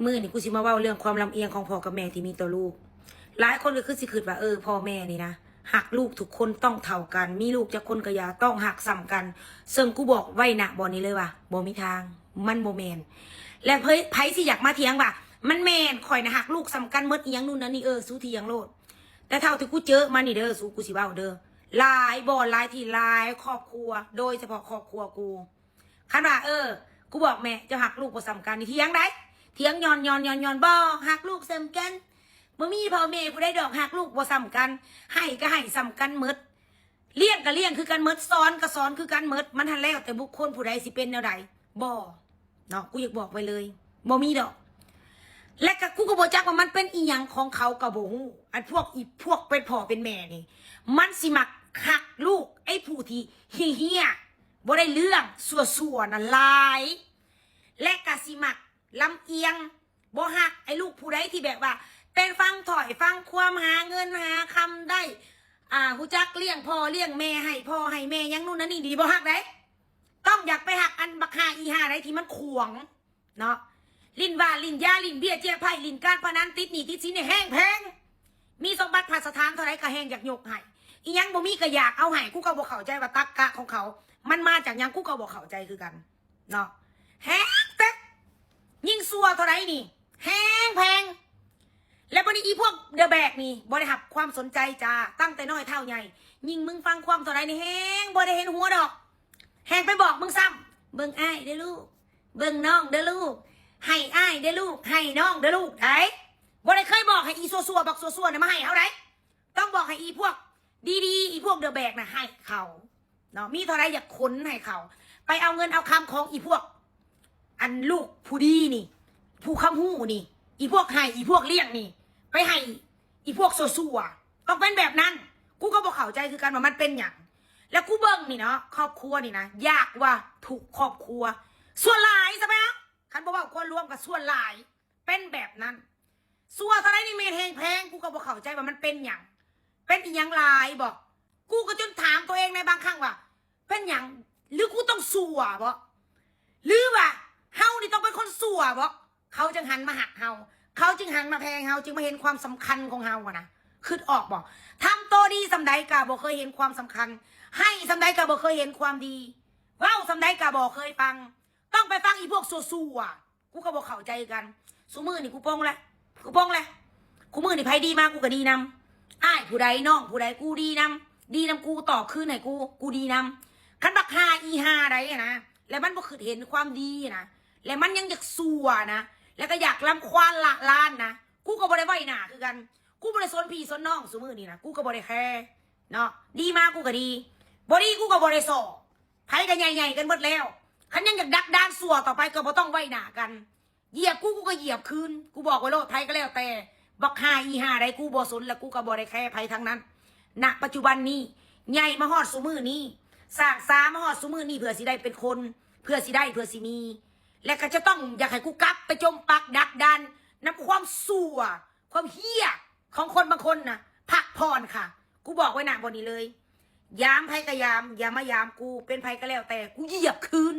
ມື້ນີ້ກູຊິມາເວົ້າເລື່ອງຄວາມລຳອຽງຂອງພໍ່ກັບແມ່ທີ່ມີຕໍ່ລູກ. ຫຼາຍຄົນກໍຄືຊິຄິດວ່າ ເອີ ພໍ່ແມ່ນີ້ນະ ຮັກລູກທຸກຄົນຕ້ອງເທົ່າກັນ, ມີລູກຈັກຄົນກໍຢ່າ ຕ້ອງຮັກສ່ຳກັນ. ເຊິ່ງກູບອກໄວ້ນະບ່ອນນີ້ເລີຍວ່າ ບໍ່ມີທາງ, ມັນບໍ່ແມ່ນ. ແລະ ໃຜ ໃຜຊິຢາກມາຖຽງວ່າ ມັນແມ່ນ, ຂ້ອຍນະຮັກລູກສ່ຳກັນໝົດ ອີ່ຫຍັງນູ້ນນັ້ນນີ້, ເອີ ສູຖຽງໂລດ. ແຕ່ເທົ່າທີ່ກູເຈີມານີ້ເດີ ສູ ກູຊິເວົ້າເດີ, ຫຼາຍບ່ອນຫຼາຍທີ່ ຫຼາຍຄອບຄົວ, ໂດຍສະເພາະຄອບຄົວກູ ຄັນວ່າ ເອີ ກູບອກແມ່ ເຈົ້າຮັກລູກບໍ່ສ່ຳກັນນີ້ ຖຽງໄດ໋, ຖຽງຍ້ອນໆໆໆ ບໍ່ຮັກລູກສ່ຳກັນ. ບໍ່ມີພໍ່ແມ່ຜູ້ໃດດອກຮັກລູກບໍ່ສ່ຳກັນ, ໃຫ້ກໍໃຫ້ສ່ຳກັນໝົດ, ລ້ຽງກໍລ້ຽງຄືກັນໝົດ, ສອນກໍສອນຄືກັນໝົດ. ມັນຫັ້ນແລ້ວແຕ່ບຸກຄົນຜູ້ໃດຊິເປັນແນວໃດ. ບໍ່ເນາະ, ກູຢາກບອກໄວ້ເລີຍ, ບໍ່ມີດອກ. ແລະກໍ ກູກໍບໍ່ຈັກວ່າມັນເປັນອີ່ຫຍັງຂອງເຂົາກໍບໍ່ຮູ້, ອັນພວກ ອີພວກເປັນພໍ່ເປັນແມ່ນີ້ ມັນຊິມັກຮັກລູກໄອ້ຜູ້ທີ່ເຮຍໆ ບໍ່ໄດ້ເລື່ອງ ຊົ່ວໆນັ້ນຫຼາຍ ແລະກະຊິມັກລຳອຽງ ບໍ່ຮັກໄອ້ລູກຜູ້ໃດທີ່ແບບວ່າ ເປັນຟັງຖ້ອຍຟັງຄວາມ ຫາເງິນຫາຄຳໄດ້ ອ່າ ຮູ້ຈັກລ້ຽງພໍ່ລ້ຽງແມ່ ໃຫ້ພໍ່ໃຫ້ແມ່ຫຍັງນູ້ນນັ້ນນີ້ດີ ບໍ່ຮັກໃດ໋. ຕ້ອງຢາກໄປຮັກອັນບັກຫ່າອີຫ່າໃດທີ່ມັນຂວາງ ເນາະ ຫຼິ້ນຫວ້າຫຼິ້ນຢາ ຫຼິ້ນເບ້ຍເຈ້ຍໄພ້ ຫຼິ້ນການພະນັນ ຕິດໜີ້ຕິດສິນນີ້ແຮງແພງ, ມີສົມບັດພັດສະຖານເທົ່າໃດກໍແຮງຢາກຍົກໃຫ້, ອີ່ຫຍັງບໍ່ມີກໍຢາກເອົາໃຫ້. ກູກໍບໍ່ເຂົ້າໃຈວ່າຕັກກະຂອງເຂົາມັນມາຈາກຫຍັງ, ກູກໍບໍ່ເຂົ້າໃຈຄືກັນເນາະ. ແຮງແທ້ ຍິ່ງຊົ່ວເທົ່າໃດນີ້ແຮງແພງ. ແລ້ວບັດນີ້ອີພວກເດີແບກນີ້ບໍ່ໄດ້ຮັບຄວາມສົນໃຈຈ້າ, ຕັ້ງແຕ່ນ້ອຍເທົ່າໃຫຍ່, ຍິ່ງມຶງຟັງຄວາມເທົ່າໃດນີ້ແຮງບໍ່ໄດ້ເຫັນຫົວດອກ, ແຮງໄປບອກມຶງຊ້ຳ ເບິ່ງອ້າຍເດີລູກ ເບິ່ງນ້ອງເດີລູກ, ໃຫ້ອ້າຍເດີລູກ ໃຫ້ນ້ອງເດີລູກ ໄດ໋. ບໍ່ໄດ້ເຄີຍບອກໃຫ້ອີຊົ່ວໆບັກຊົ່ວໆນະມາໃຫ້ເຮົາໄດ໋, ຕ້ອງບອກໃຫ້ອີພວກດີໆ ອີພວກເດີແບກນະໃຫ້ເຂົາເນາະ. ມີເທົ່າໃດຢາກຂົນໃຫ້ເຂົາ, ໄປເອົາເງິນເອົາຄຳຂອງອີພວກ ອັນລູກຜູ້ດີນີ້ ຜູ້ຄຳຮູ້ນີ້ ອີພວກໃຫ້ ອີພວກລ້ຽງນີ້ ໄປໃຫ້ອີພວກຊົ່ວໆ. ຕ້ອງເປັນແບບນັ້ນ. ກູກໍບໍ່ເຂົ້າໃຈຄືກັນວ່າມັນເປັນຫຍັງ. ແລ້ວກູເບິ່ງນີ້ເນາະ ຄອບຄົວນີ້ນະ ຢາກວ່າທຸກຄອບຄົວ ສ່ວນຫຼາຍຊະແມ່ນ, ຄັນບໍ່ເວົ້າຄວາມລວມກໍສ່ວນຫຼາຍເປັນແບບນັ້ນ. ຊົ່ວເທົ່າໃດນີ້ແມ່ນແຮງແພງ, ກູກໍບໍ່ເຂົ້າໃຈວ່າມັນເປັນຫຍັງ ເປັນອີ່ຫຍັງຫຼາຍບໍ? ກູກໍຈົນຖາມຕົວເອງໃນບາງຄັ້ງວ່າ ເປັນຫຍັງ? ຫຼືກູຕ້ອງຊົ່ວບໍ? ຫຼືວ່າເຮົານີ້ຕ້ອງເປັນຄົນຊົ່ວບໍ? ເຂົາຈຶ່ງຫັນມາຮັກເຮົາ, ເຂົາຈຶ່ງຫັນມາແພງເຮົາ, ຈຶ່ງມາເຫັນຄວາມສຳຄັນຂອງເຮົາຫັ້ນນະ. ຄິດອອກບໍ? ທຳໂຕດີສ່ຳໃດກໍບໍ່ເຄີຍເຫັນຄວາມສຳຄັນ, ໃຫ້ສ່ຳໃດກໍບໍ່ເຄີຍເຫັນຄວາມດີ, ເວົ້າສ່ຳໃດກໍບໍ່ເຄີຍຟັງ, ຕ້ອງໄປຟັງອີພວກຊົ່ວໆ. ກູກໍບໍ່ເຂົ້າໃຈຄືກັນ. ຊຸມື້ນີ້ກູປ່ອງແລ້ວ ກູປ່ອງແລ້ວ. ຄູ່ມື້ນີ້ໃຜດີມາກູກໍດີນຳ, ອ້າຍຜູ້ໃດ ນ້ອງຜູ້ໃດ ກູດີນຳ, ດີນຳກູ ຕອບຄືນໃຫ້ກູ ກູດີນຳ. ຄັນບັກຫ່າອີຫ່າໃດນະ ແລ້ວມັນບໍ່ຄິດເຫັນຄວາມດີນະ ແລ້ວມັນຍັງຢາກຊົ່ວນະ ແລ້ວກໍຢາກລຳຄວານລະລານນະ, ກູກໍບໍ່ໄດ້ໄຫວ້ໜ້າຄືກັນ. ກູບໍ່ໄດ້ສົນພີ່ສົນນ້ອງຊຸມື້ນີ້ນະ, ກູກໍບໍ່ໄດ້ແຄເນາະ. ດີມາກູກໍດີ, ບໍ່ດີກູກໍບໍ່ໄດ້ສໍ້. ໃຜກໍໃຫຍ່ໆກັນເບິດແລ້ວ, ຄັນຍັງຢາກດັກດານຊົ່ວຕໍ່ໄປກໍບໍ່ຕ້ອງໄຫວ້ໜ້າກັນ. ຢຽບກູ ກູກໍຢຽບຄືນ, ກູບອກໄວ້ໂລດ. ໃຜກໍແລ້ວແຕ່, ບັກຫ່າອີຫ່າໃດ ກູບໍ່ສົນ ແລະ ກູກໍບໍ່ໄດ້ແຄໃຜທັງນັ້ນ. ນະປັດຈຸບັນນີ້ ໃຫຍ່ມາຮອດຊຸມື້ນີ້, ສ້າງສາມາຮອດຊຸມື້ນີ້ ເພື່ອຊິໄດ້ເປັນຄົນ, ເພື່ອຊິໄດ້ ເພື່ອຊິມີ, ແລະ ກໍຈະຕ້ອງຢາກໃຫ້ກູກັບໄປຈົມປັກດັກດານນຳຄວາມຊົ່ວ ຄວາມເຫ້ຍຂອງຄົນບາງຄົນນະ. ພັກຜ່ອນຄ່ະ, ກູບອກໄວ້ນະບ່ອນນີ້ເລີຍ. ຢາມໃຜກໍຢາມ, ຢ່າມາຢາມກູ, ເປັນໃຜກໍແລ້ວແຕ່, ກູຢຽບຄືນ.